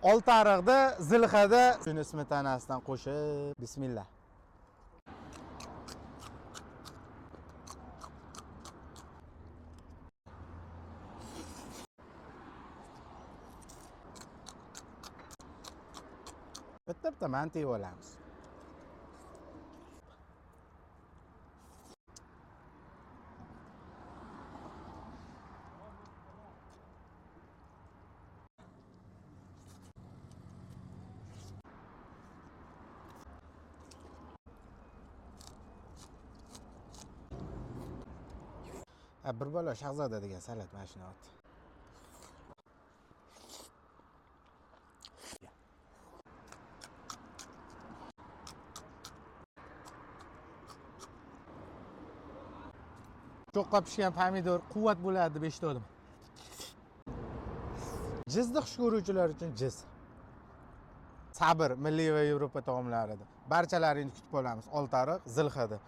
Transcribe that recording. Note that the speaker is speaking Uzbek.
Oltiariqda, Zilhada shuni smetanasidan qo'shib, bismillah. Bitta bitta manti yeb olamiz. Ha, bir bola Shahzoda degan salat mana shuni ot. Cho'qqa pishgan pomidor quvvat bo'ladi deb eshitgandim. Jizni xush ko'ruvchilar uchun jiz. Sabr milliy va Yevropa taomlarida. Barchalaringni kutib qolamiz. Oltiariq, Zilhada.